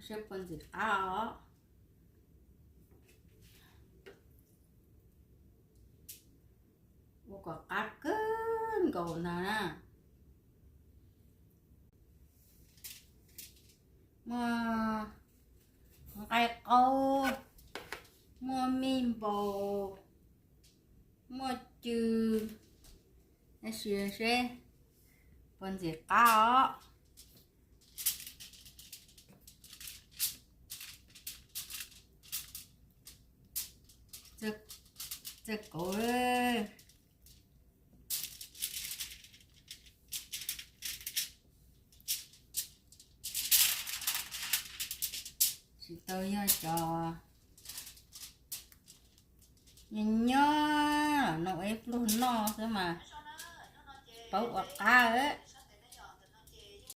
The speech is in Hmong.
Seb puas ntxim qab os. Ua kom qab kawg nkaus ntag na. Muaj nqaij qaub, muaj mij npaus, muaj cw, tab sis seb puas ntxim qab os. Txiv kauv, tsis tau yog cov nyob nyob los no ib pluag noj xwb mas paub ua qab.